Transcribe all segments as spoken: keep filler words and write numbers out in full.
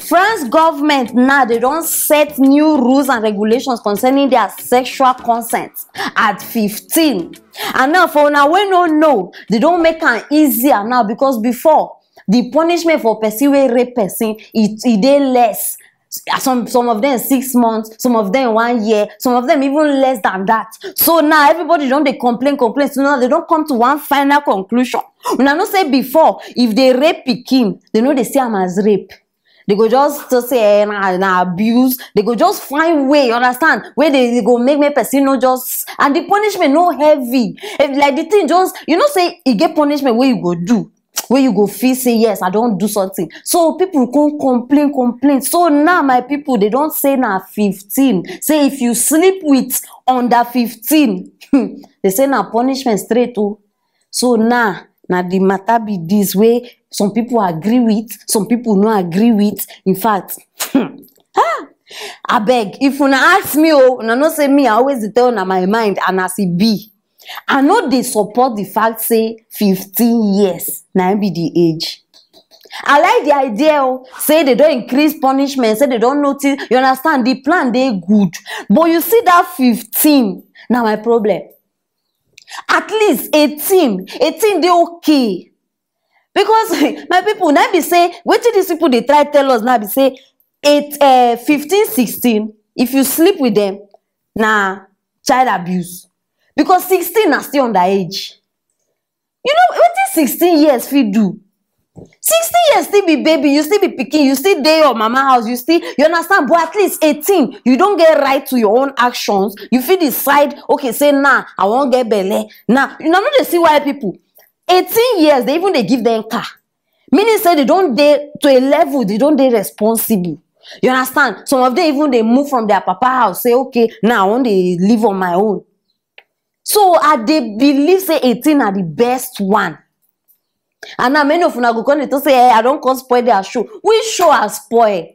France government now, they don set new rules and regulations concerning their sexual consent at fifteen. And now, for una wey no know, they don make am easier now, because before, the punishment for person wey rape person, e e dey less. Some some of them six months, some of them one year, some of them even less than that. So now everybody don dey complain, complain. So now they don come to one final conclusion. Una know say before, if they rape pikin, they no dey see am as rape. They go just to say, eh, na, na abuse. They go just find way, you understand? Where they, they go make me person no just, and the punishment no heavy. Eh, like, the thing just, you know, say e get punishment where you go do, where you go feel say, "Yes, I don't do something." So people come complain, complain. So now, my people, they don't say na fifteen. Say if you sleep with under fifteen, they say na punishment straight o. So now, na the matter be this, wey some people agree with, some people no agree with. In fact, ah, abeg, if una ask me, oh, una know say me, I always dey tell una my mind, and as e be, I no dey support the fact say fifteen years na im be the age. I like the idea, oh, say they don increase punishment, say they don notice, you understand, the plan dey good. But you see that fifteen, na my problem. At least eighteen, eighteen dey okay. Because my people, na be say, wetin these people dey try tell us now be say, eight, eh, fifteen, sixteen, if you sleep with them, na child abuse. Because sixteen na still underage. You know wetin sixteen years fit do? Sixteen years still be baby, you still be pikin, you still dey your mama house, you still, you understand? But at least eighteen, you don get right to your own actions, you fit decide, okay, say, "Nah, I wan get belle." Now, you know, no dey see why people, eighteen years, they even dey give them car. Meaning say they don dey to a level, they don dey responsible. You understand? Some of them even dey move from their papa house, say, "Okay, now I wan dey live on my own." So I dey believe say eighteen na the best one. And now many of una go come dey talk say, "Eh, I don come spoil their show." Which show I spoil?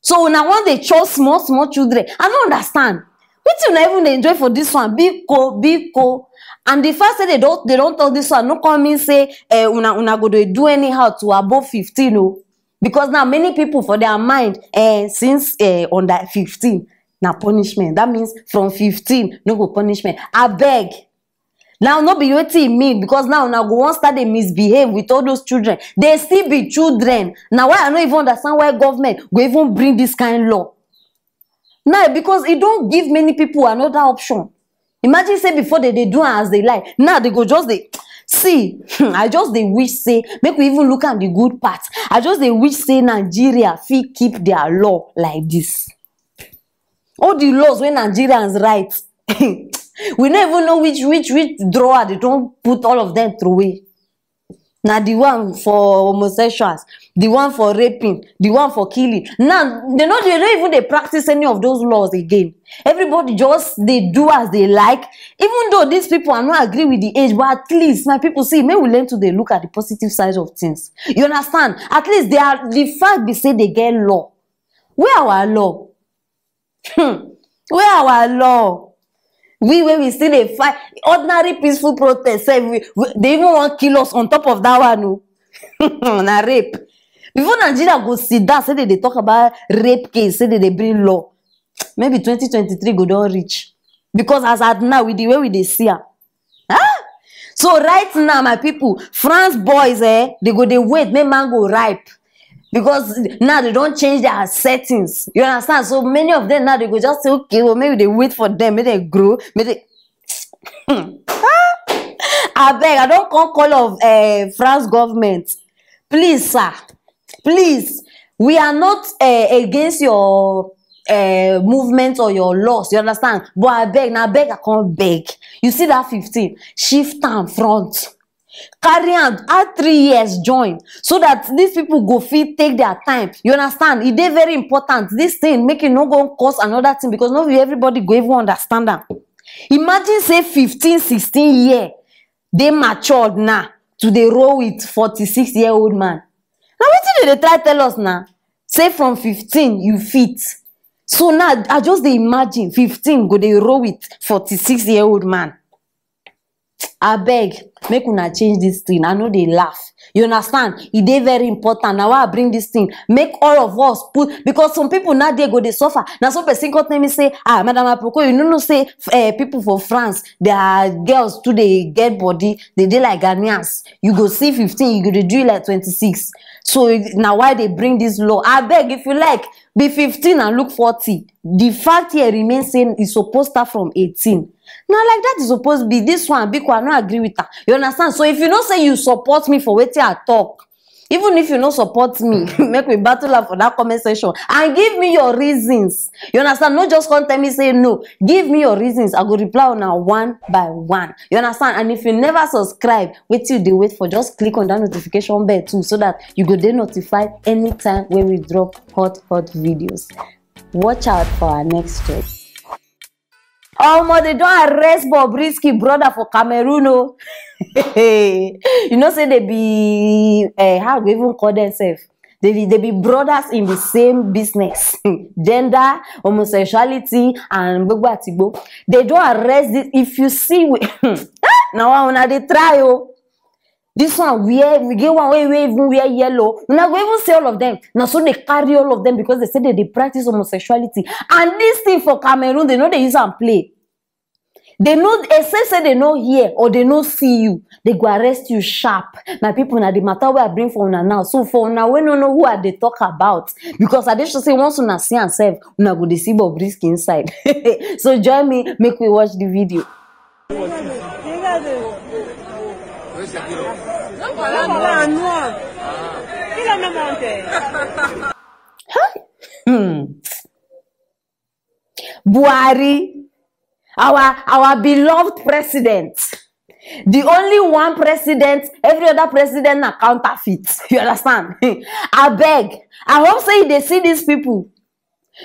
So una wan dey chop small, small children? I no understand. Wetin una even dey enjoy for this one? Biko, biko. And the fact say they don, they don talk this one, no come mean say, eh, una, una go dey do anyhow to above fifteen o. Because now many people, for their mind, eh, since, eh, under fifteen, na punishment. That means from fifteen, no go punishment. Abeg. Now, no be wetin e mean, because now una go wan start dey misbehave with all those children. They still be children. Na why I no even understand why government go even bring this kind law. Now, because e don give many people another option. Imagine say before they dey do am as they like. Now they go just dey see. I just dey wish say, make we even look at the good part. I just dey wish say Nigeria fit keep their law like this. All the laws wey Nigerians write, we no even know which, which, which drawer they don put all of them throw away. Na the one for homosexuals, the one for raping, the one for killing. Now, they no, they no even dey practice any of those laws again. Everybody just dey do as they like. Even though these people, I no agree with the age, but at least, my people, see, make we learn to dey look at the positive side of things. You understand? At least they are, the fact be say they get law. Where our law? Hmm. Where our law? We, wey we still dey fight ordinary peaceful protest sef, we, we, they even wan kill us on top of that one o. Na rape. Before Nigeria go sit down say they dey talk about rape case, say they dey bring law, maybe twenty twenty-three go don reach. Because as at now, with the way we dey see am, ah. So right now, my people, France boys, eh, they go dey wait make mango ripe, because now they don change their settings. You understand? So many of them now, they go just say, "Okay, well, maybe they wait for them, make they grow, make they." Abeg, I don come call of, eh, France government. Please, sir, please, we are not, eh, against your, eh, movement or your laws, you understand? But abeg, na beg I come beg. You see that fifteen? Shift am front. Carry am, add three years join, so that these people go fit take their time. You understand? E dey very important, this thing, make e no go cause another thing, because no be everybody go even understand am. Imagine say fifteen, sixteen year dey matured now to dey roll with forty-six year old man. Na wetin they dey try tell us now? Say from fifteen you fit. So now, I just dey imagine fifteen go dey roll with forty-six year old man. Abeg, make una change this thing. I no dey laugh. You understand? E dey very important. Na why I bring this thing. Make all of us put, because some people now dey go dey suffer. Na so person come tell me say, "Ah, Madam Aproko, you no know say, eh, people for France, their girls too dey get body, they dey like Ghanaians. You go see fifteen, you go dey do it like twenty-six." So na why they bring this law. Abeg, if you like, be fifteen and look forty. The fact here remains say e suppose start from eighteen. Na like that e suppose be. This one, Biko, I no agree with her. You understand? So if you know say you support me for wetin I talk, even if you no support me, make we battle am for that comment section and give me your reasons. You understand? No just come tell me say no. Give me your reasons. I go reply una one by one. You understand? And if you never subscribe, wetin you dey wait for? Just click on that notification bell too, so that you go dey notified anytime when we drop hot, hot videos. Watch out for our next story. Omo, they don arrest Bobrisky brother for Cameroon o. You know say they be, eh, how we even call themselves? They be, they be brothers in the same business, gender, homosexuality, and gbogbo atigbo. They don arrest this. If you see, we, now una dey try o. This one wear, we get one wey, wey even wear yellow. Una go even see all of them. Na so they carry all of them because they say they dey practice homosexuality. And this thing for Cameroon, they no dey use am play. They no, except say they no hear or they no see you, they go arrest you sharp. My people, na the matter wey I bring for una now. So for una wey no know who I dey talk about, because I dey sure say once una see am sef, una go dey see Bobrisky inside. So join me, make we watch the video. Hmm. Buhari, our, our beloved president, the only one president, every other president na counterfeit. You understand? Abeg, I hope say you dey see these people.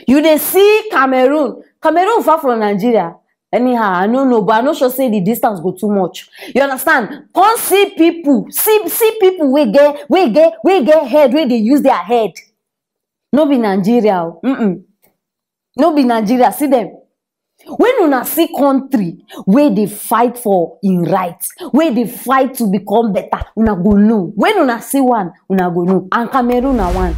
You dey see Cameroon. Cameroon far from Nigeria. Anyhow, I no know, but I no sure say the distance go too much. You understand? Come see people, see, see people wey get, wey get, wey get head, wey dey use their head. No be Nigeria o. Mm-mm. No be Nigeria. See them. When una see country wey dey fight for im right, wey dey fight to become better, una go know. When una see one, una go know. And Cameroon na one.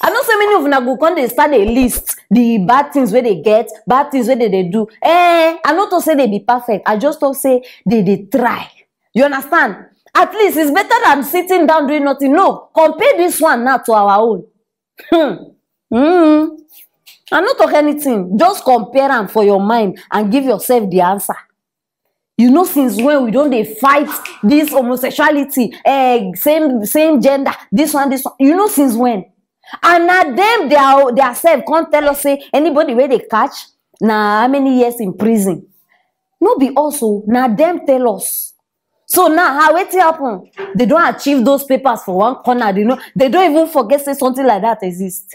I know say many of una go come dey start dey list the bad things wey they get, bad things wey they dey do. Eh, I no talk say they be perfect. I just talk say they dey try. You understand? At least it's better than sitting down doing nothing. No, compare this one now to our own. Hmm. Mm. I no talk anything. Just compare am for your mind and give yourself the answer. You know since when we don dey fight this homosexuality, eh, same, same gender, this one, this one. You know since when? And na them, they are, they are self come tell us say anybody wey they catch, na how many years in prison? No be us o, na them tell us. So now, how wetin happen? They don achieve those papers for one corner. They no, they don even forget say something like that exist.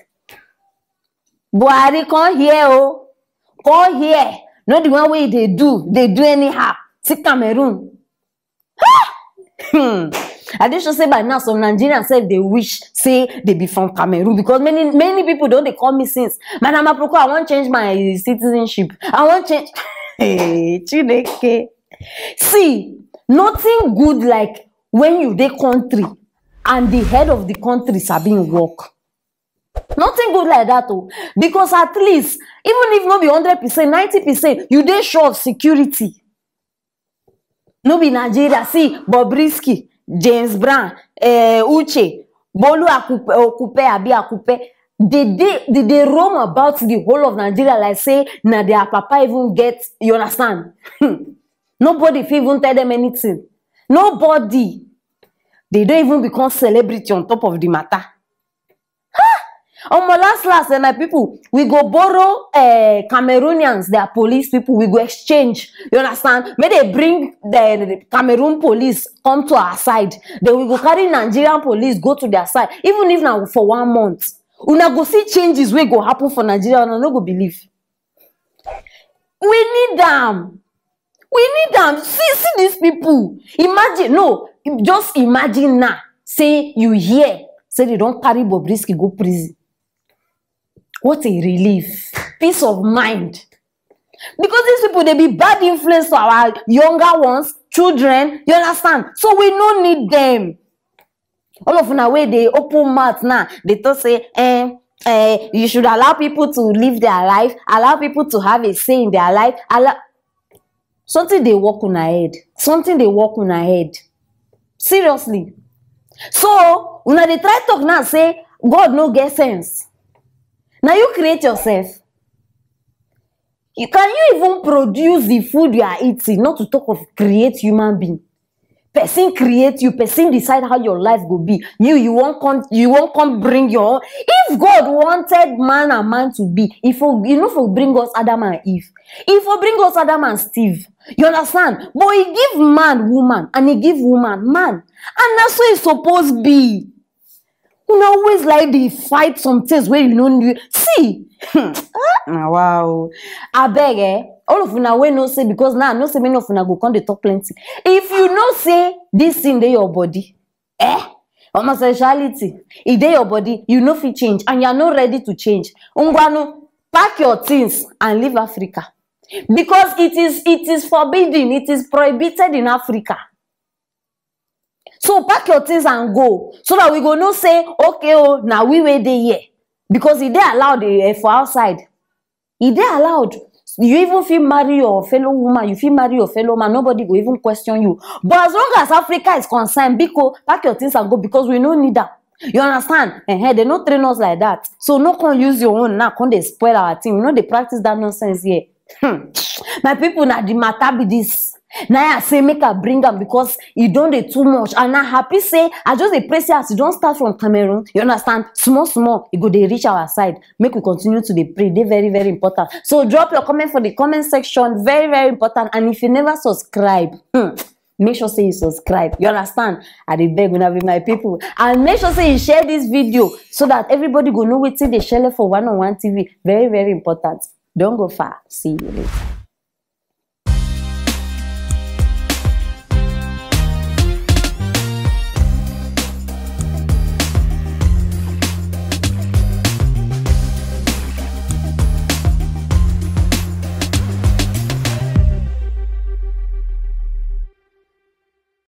Buhari, come here o, come here. No, the one wey they do, they do anyhow. See Cameroon. Hmm. I dey sure say by now some Nigerians sef dey wish say they be from Cameroon, because many, many people don dey call me since, "Madam Aproko, I wan change my citizenship. I wan change." Hey, Chineke. See, nothing good like when you dey country and the head of the country sabi im work. Nothing good like that o, because at least, even if no be hundred percent, ninety percent, you dey sure of security. No be Nigeria. See, Bobrisky, James Brown, eh, Uche, Bolu Akupe, Okupe, abi Akupe. They, they, they, they roam about the whole of Nigeria like say na their papa even get, you understand? Nobody fit even tell them anything. Nobody. They don't even become celebrity on top of the matter. Omo, last, last, eh, my people, we go borrow, eh, Cameroonians, their police people, we go exchange. You understand? May they bring the Cameroon police come to our side. Then we go carry Nigerian police go to their side. Even if na for one month, una go see changes wey go happen for Nigeria. Una no go believe. We need am. We need am. See, see these people. Imagine, no, just imagine now. Say you hear, say they don carry Bobrisky go prison. What a relief. Peace of mind. Because these people, they be bad influence to our younger ones, children, you understand? So we no need them. All of una wey dey open mouth now, dey talk say, eh, eh, you should allow people to live their life, allow people to have a say in their life. Allow... Something dey work una head. Something dey work una head. Seriously. So una dey try talk now say God no get sense. Now you create yourself. You, can you even produce the food you are eating? Not to talk of create human being. Person create you, person decide how your life go be. You, you won't come, you won't come bring your own. If God wanted man and man to be, if you know, for bring us Adam and Eve, if for bring us Adam and Steve, you understand? But he give man woman and he give woman man, and that's so it's supposed to be. Una always like dey fight some things wey you no need. See, na wow. Abeg, eh, all of una wey know say, because now I know say many of una go come dey talk plenty. If you know say this thing dey your body, eh, homosexuality, e dey your body, you no fit change and you are not ready to change. Ngwanu, pack your things and leave Africa, because it is, it is forbidden, it is prohibited in Africa. So pack your things and go, so that we go know say, okay, oh, na we wey dey here, because e dey allowed, eh, for outside. E dey allowed. You even fit marry your fellow woman, you fit marry your fellow man, nobody go even question you. But as long as Africa is concerned, biko, pack your things and go, because we no need am. You understand? Uh-huh. They no train us like that. So no come use your own now, come dey spoil our thing. We no dey practice that nonsense here. Hmm. My people, na the matter be this. Now I say make I bring am because e don dey too much, and I happy say I just dey pray say as e don start from Cameroon, you understand, small small e go dey reach our side. Make we continue to dey pray, dey very, very important. So drop your comment for the comment section, very, very important. And if you never subscribe, hmm, make sure say you subscribe. You understand? I dey beg una, be my people, and make sure say you share this video so that everybody go know wetin dey shele for One on One T V. Very, very important. Don't go far. See you later.